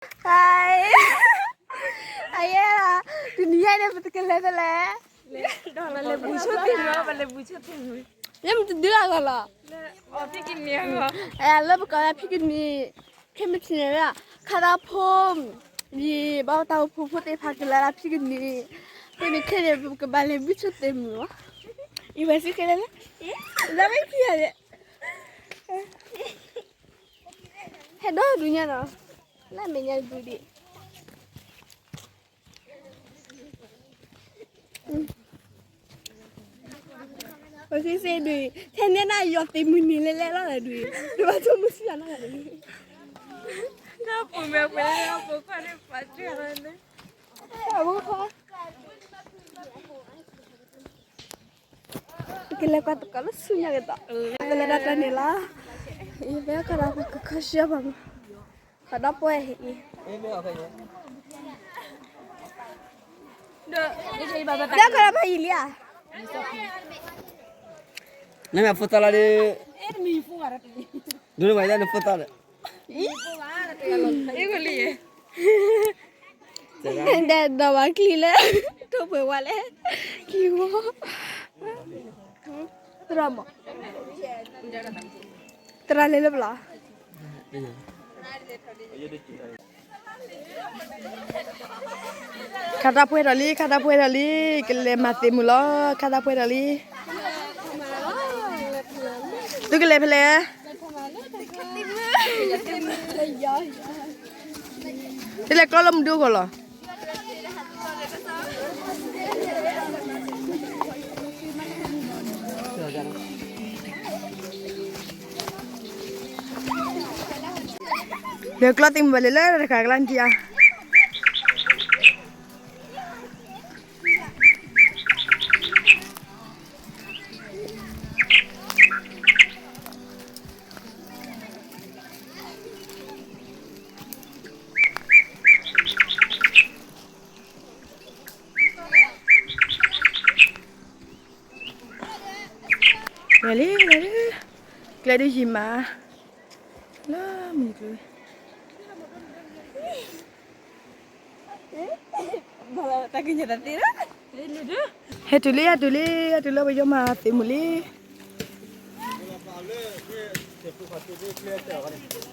ဟဲ အယဲၢ်, တနံၤညါန့ၣ် ပတကလဲၤဖဲလဲၣ်, လဲၤဘူဆိၣ်သ့ၣ်မုၢ်, ပလဲၤဘူဆိၣ်သ့ၣ်မုၢ်, ယဲမတဒုအဂီၢ်လီၤ, လၢပကိးလၢဖံကနံၤ, ခဲမုၢ်ထံန့ၣ်, ခါသးဖိ, ယဘၣ်တၢ်အိၣ်ဖှိၣ်ဖိသ့ၣ်တဖၣ်ကလဲၤလၢဖံကနံၤ, ဖဲန့ၣ်ခဲန့ၣ် ပကဘၣ်လဲၤဘူဆိၣ်သ့ၣ်မုၢ်လီၤ, ယဝဲစ့ၢ်ကီးလဲၣ်, လၢဝဲခံဂၤလဲၣ် ဟဲဒီဒူၣ်ညါနီၤ, လၢမဲာ်ညါတဒူၣ်ဒံး, ပစ့ၢ်စ့ၢ်ဒုး, ထဲန့ၣ်နယီၤသ့ၣ်မုၢ်နံၤလဲၤလဲၤလီၤဒုး, ဒုးဘၣ်ဆိကမိၣ်ဆူညါနီၤဒုး, တၢ်ပူၤမဲာ်ပှဲၤလၢပူၤခီၣ်န့ၣ်ပာ်တၢ်လီၤန့ၣ်, ပကလဲၤကွၢ်သကိးလၢဆူညါကဒီး, ပလဲၤဒၣ်တၢ်န့ၣ်လီၤ, ယဘဲကီၢ်ဒီးပကခီဆှၢဘၣ်မး, ခီဒီပုၢ်ဝဲၢ်အံၤ, ဘဲကီၢ်ဒီးပဟံၣ်လံဧါ, နမ့ၢ်ဖိသၣ်လီၤဒီး, ဒိၣ်နမၤယါနဖိသၣ်ဒီး, ဒ် ဒီးဝဲကျံၤလၢထိၣ်ပှဲၤဝါလဲၣ်, ကျံၤဝါ, သရၣ်မး, သရၣ်လဲၤလၢပျီ, ခါတၢ်ပှဲၤထီၣ်လံ, ခါတၢ်ပှဲၤထီၣ်လံ, ကလဲၤမၤသ့ၣ်မုၢ်လီၤ, ခါတၢ်ပှဲၤထီၣ်လံ, သုကလဲၤဖဲလဲၣ်, သုလဲၤကျီလၢမဒုအဂီၢ်လီၤ. လဲၤကျီသ့ၣ်မုၢ်ဘၣ်လဲၣ် လၢတခါကလါနထံၣ်ဧါ. လဲၤလံ လဲၤလံ, ကျဲဒုးယံာ်မး, လၢမုၢ်ကျိၤ, ဟဲတုၤလံ ဟဲတုၤလံ ဟဲတုၤလၢပယီၤမၤသ့ၣ်မုၢ်လံ.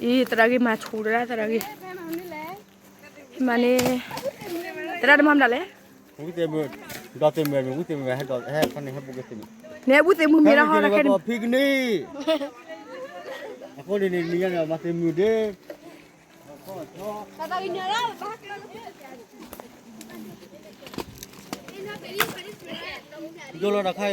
အံၤ သရၣ်ဂ့ၤမၤဆူၣ်တၢ် သရၣ်ဂ့ၤ, မၤန့ၣ်, သရၣ်တမၤမတၤလဲၣ်. ဝံသ့ၣ်မုၢ်, ဒီးသ့ၣ်မုၢ်မ့ၢ် ဝံသ့ၣ်မုၢ်ဟဲဒီး ဟဲခီန့ၣ် ဟဲဘူးကသ့ၣ်မုၢ်, န့ၣ် ဝံသ့ၣ်မုၢ်မ့ၢ်ဒၣ်ဟီ ဖံကနံၤ, အဃိန့ၣ်န့ၣ် မ့ၢ်ညါန့ၣ် မၤသ့ၣ်မုၢ်ဒ့ ယိလီၤတၢ်ခါအံၤ ယိ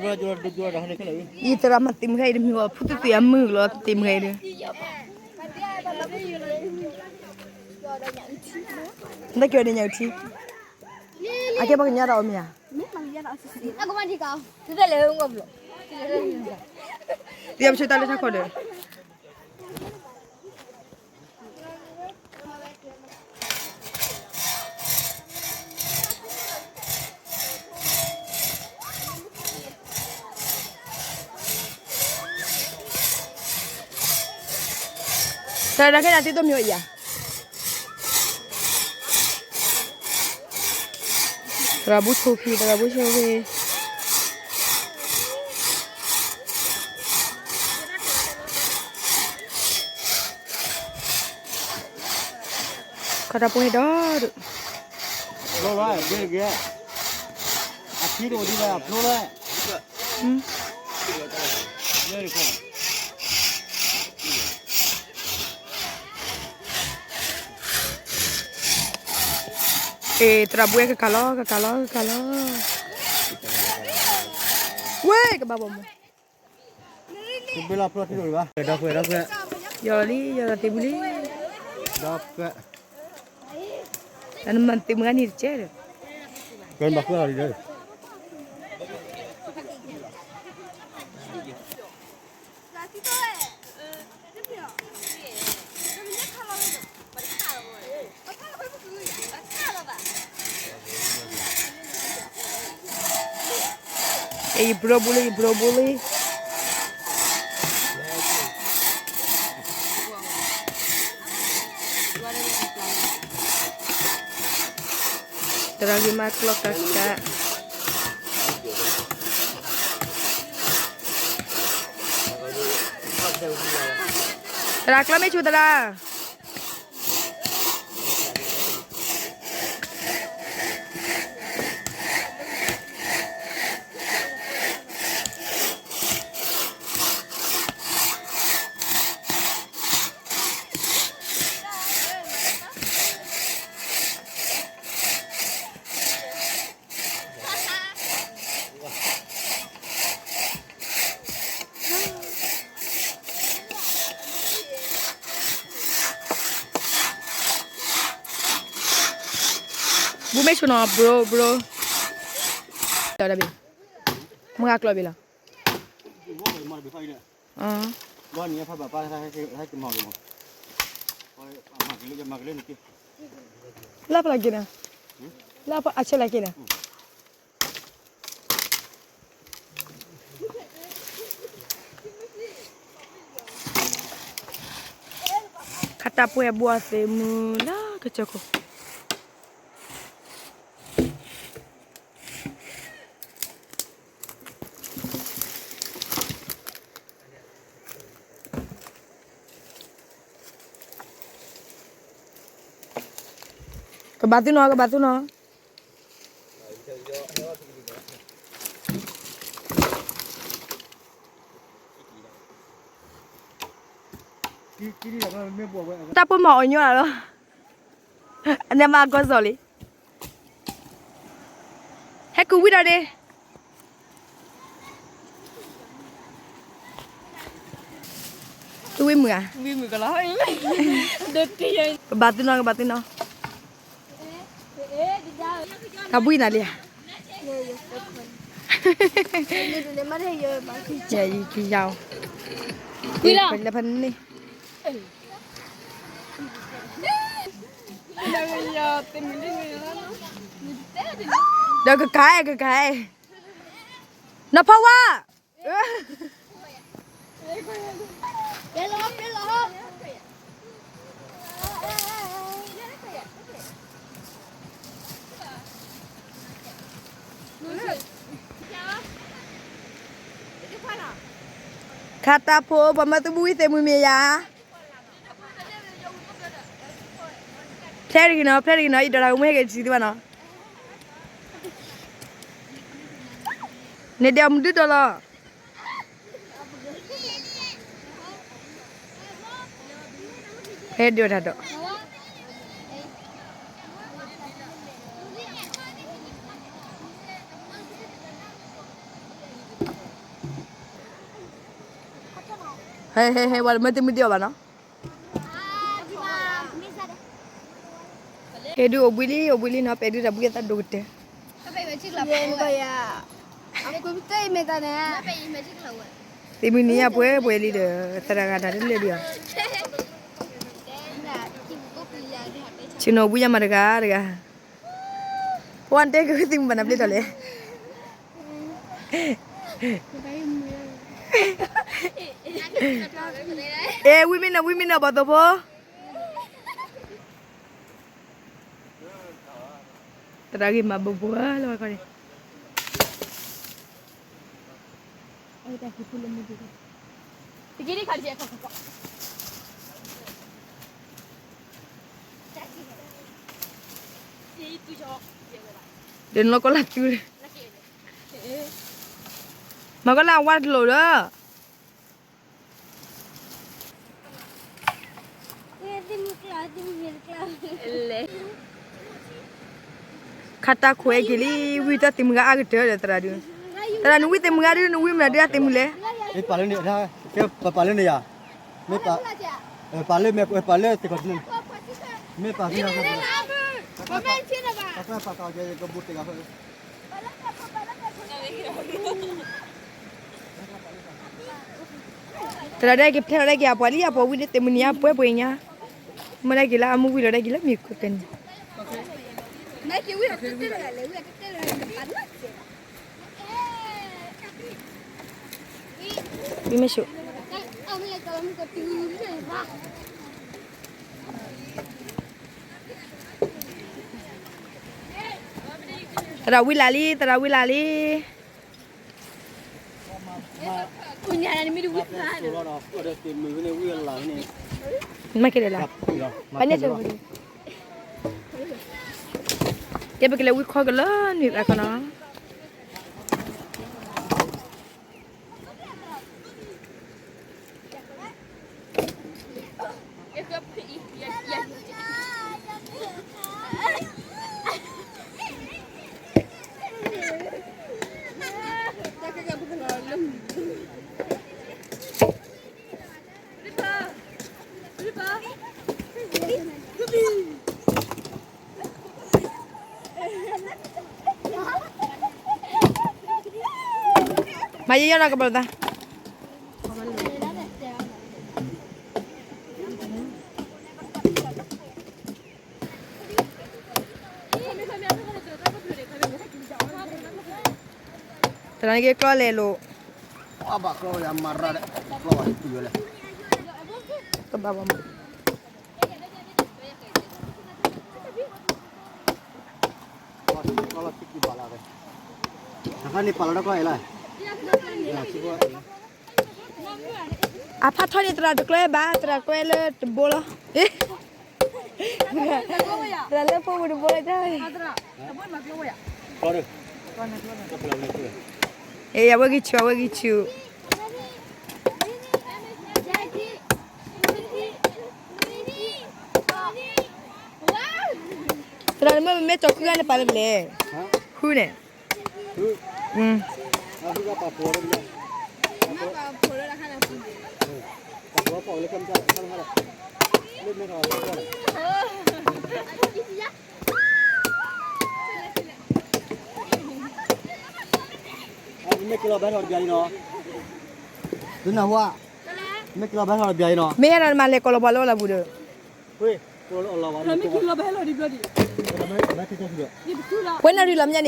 လီၤတၢ်ခါန့ၣ်ခဲလၢာ်, အံၤသရၣ်မၤသ့ၣ်မုၢ်ခဲအံၤ တမ့ၢ်ဝဲဖုသုသ့ၣ်အမုၢ်လီၤ သ့ၣ်မုၢ်ခဲအံၤဒီး, နတၢ်က့ၤဝဲဒၣ်ညၣ်အုၣ်ထံ, အကဲပှၤကညီတၢ်အီၣ်မ့ၢ်ဧါ, သ့ၣ်ပဆိတၢ်လၢထးခီဒီး တၢ်ဒၣ်ခဲဒၣ်တံၤသိးမ့ၢ်ဝဲယၤ, သရၣ်ဘူဆိၣ်ဖံး သရၣ်ဘူဆိၣ်ဖံး ခီတၢ်ပှဲၤဒီးဒုး, ဖျိလၢ, အထံတအိၣ်ဒံးဘၣ် ဖျိလၢ, အ့ သရၣ်ဘူဝဲကကၤလီၤ ကကၤလီၤ ကကၤလီၤ, ဝဲကဘၣ်ဘီမုၢ် ယီၤလံ ယီၤလီၤသ့ၣ်မုၢ်လံ, တၢ်နမၤသ့ၣ်မုၢ်ဂၤန့ၣ်တကဲဒီး, အ့ ယဘျီဘူလံ ယဘျီဘူလံ. သရၣ်ဂ့ၤမၤကျီၢ်ကးကး, သရၣ်ကျီၢ်မ့ၢ်ဆူသရၣ်. ဘုမ့ၢ်ဆိနီၤ bro bro, မုၢ်ဂၤကျီၢ်ဘ့ၣ်လီၤ. လၢဖျါက့ၤန့ၣ်, လၢအဆဲးလၢက့ၤန့ၣ်, ခါတၢ်ပှဲၤဘှီသ့ၣ်မုၢ်လၢကစၢၢ်ခိၣ် ကဘၣ်သုနီၤ ကဘၣ်သုနီၤ. တၢ်ပိာ်မၤအီၤညီလီၤ, အန့ၣ်မၤကီၢ်စီၤလံ, ဟဲကဝံၤဒီးန့ၣ် ကဝံၤမုာ်ဧါ, ကဘၣ်သုနီၤ ကဘၣ်သုနီၤ, တၢ်ဘှံးနၤလံဧါ, ယၤယကယၤအီၤ, လၢဖဲန့ၣ် ဒီးကကၤအဲၣ် ကကၤအဲၣ်, နီၢ်ဖီဝါ, ခါတၢ်ဖိ ပှၤမၢသုဘုဝံၤသ့ၣ်မုၢ်မ့ၢ်ယၤ, ဖျဲတဂ့ၤနီၤ ဖျဲတဂ့ၤနီၤ ယဒိးတၢ်ကမူဟဲက့ၤတဆံးသုဘၣ်နီၤ, န့ၣ်ဒဲးအမုၢ်ဒုးဒီးလီၤ. ဖဲဒိးတၢ်ဒီး ဟဲဟဲဟဲ ပှၤတမၢတမုာ်ဒံးအီၤဘၣ်နီၤ. ကဲဒုးအိၣ်ဘှံးလံ အိၣ်ဘှံးလံနီၤ ပဲဒုးတၢ်ဘှံးအသးဒိၣ်ကတၢၢ်, သ့ၣ်မုၢ်နံၤညါပှဲၤပှဲၤလံဒီး သရၣ်ဂၤတၢ်တလၢာ်ဒံးအီၤ, ဆ့ၣ်နီၤဘှံးညါမးတဂၤတဂၤ, ပှၤတဲကသ့ၣ်မုၢ်ဘၣ်နၤဘျ့ထီၣ်လဲၣ်. အဲ ဝံမ့ၢ်နီၤ ဝံမ့ၢ်နီၤ ဘီၣ်သိဖိ, သရၣ်ဂ့ၤမၤဘိးဘိးလၢဝဲခီန့ၣ်, ဒီးနလီၤကီၢ်လၢ်သူ, မၤကီၢ်လၢ်အဝါတလိာ်ဒီး ခါတၢ်ခိၣ်အဲၣ်က့ၤလံ ဝံတၢ်သ့ၣ်မုၢ်ဂၤအါကတၢၢ်ဒီးသရၣ်ဒုး, သရၣ်နဝံသ့ၣ်မုၢ်ဂၤဒုး နဝံမနုၤဒုးအသ့ၣ်မုၢ်လဲၣ်, ပာ်လၢန့ၣ်, ပာ်လၢန့ၣ်ယၤ, မ့ၢ်ပာ်, ပာ်လၢမ့ၢ်ပာ်လၢသ့ၣ်ခီၣ်တနၢ်, မ့ၢ်ပာ်, ပာ်ကပာ်ကပာ်ကပာ်ကပာ်ကပာ် သရၣ်ဒၣ်က့ၤဖျဲၣ်လီၤဒၣ်က့ၤအပှၤလံ အပှၤဝံန့ၣ်သ့ၣ်မုၢ်နံၤညါပှဲၤပှဲၤညါ, မ့ၢ်ဒၣ်က့ၤလၢအမူဝံၤလီၤဒၣ်က့ၤလၢမ့ၢ်ကွၢ်ကန့ၣ်, ဝံမ့ၢ်ဆိး အမ့ၢ်လၢကလီမုၢ်ကတုၤ မ့ၢ်ဘၣ်. သရၣ်ဝံလၢ်လံ, သရၣ်ဝံလၢ်လံ. မ့ၢ်က့ၤဒ်လဲၣ်, ပန့ၣ်ဆိ, ကဲပကလဲၤဝံခီကလၢနုာ်ဘၣ်ခီနီၤ. မၤယံာ်ယံာ်နီၤကဘၣ်သး. တရၣ်န့ၣ်က့ၤကျီလဲၤလိာ်, ဘၣ်ကျီဝဲလဲၣ်, မၤရၣ်ဒီးကျီဝဲလဲၣ်, ကဘၣ်ဘၣ်မး. အဖးထီန့ၣ် သရၣ်တကျဲဘၣ်, သရၣ်ကျဲလၢတဘိလီၤ. သရၣ်လၢဖိပူၤတဘိလီၤ, အဝဲဂံၢ်ဆူၣ်, အဝဲဂံၢ်ဆူၣ်. သရၣ်န့ၣ်မ့ၢ်မ့ၢ်ကၠီၤခုဂၤန့ၣ်ပာ်လၢလဲၣ်, ဃုန့ၣ်. မ့ၢ်က့ၤလီၤဘဲထီၣ်တဘျီအံၤနီၤ, ဒုးနၢ်ဟူဧါ, မ့ၢ်က့ၤလီၤဘဲထီၣ်တဘျီအံၤနီၤ, မ့ၢ်ဟဲဒီးနမၤလဲၤကိးလီၤပှၤလၢအလီၢ်ပူၤဒီး, ပှဲၤနၣ်ရံၣ်လီၤမ့ၢ်န့ၣ်, သ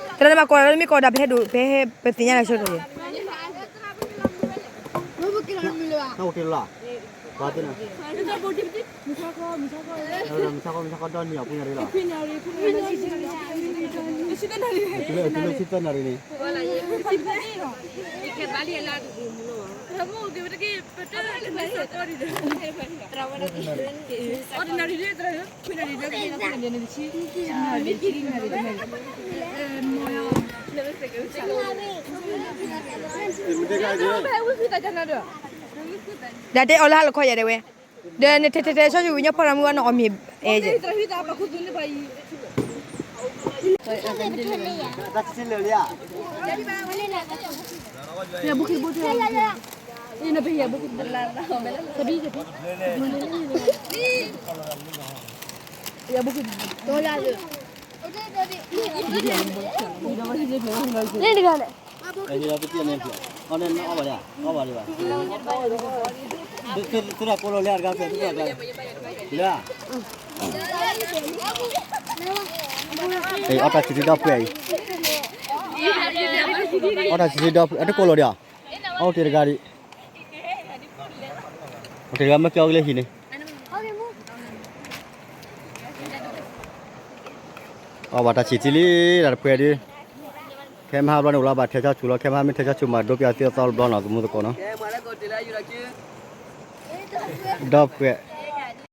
ရၣ်န့ၣ်မၤကိးလီၤလၢမ့ၢ်ကိးဒၣ်ပဟဲဒိၣ် ပဟဲပသ့ၣ်ညါလၢဆိတက့ၢ်. ဒီးတဲအီၤလၢဟါလီၤခီယၤဒဲးဝဲ, ဒီးနထဲထဲထဲဆီဆူဝံၤညီဖီရၤမုၢ်အီၤနီၢ်အီၣ်မ့ၢ်အဲယဲၢ်. န့ၣ်တဂၤလဲၣ်. အီၣ်တၢ်ဆံးဆံးဒီဖုအံၤ, အီၣ်တၢ်ဆံးဆံးဒီဖု အတကိးလီၤဒံးဧါ, အီၣ်တ့ၢ်တဂၤဒံး, အီၣ်တ့ၢ်တဂၤမ့ၢ်ကဲအီၣ်က့ၤလၢဟံၣ်န့ၣ် အီၣ်ဘၣ်တၢ်ဆံးဆံးလံ, တၢ်တဖှဲးဒုး, ခဲမဟါဘျီန့ၣ် အိၣ်လီၤဘၣ်ထဲဆီဆူၣ်လီၤ, ခဲမဟါမ့ၢ်ထဲဆီဆူၣ်မး ဒိးပၠးသ့အသီတဘျီနီၤ သမူသကိးနီၤ, ဒီဖှဲး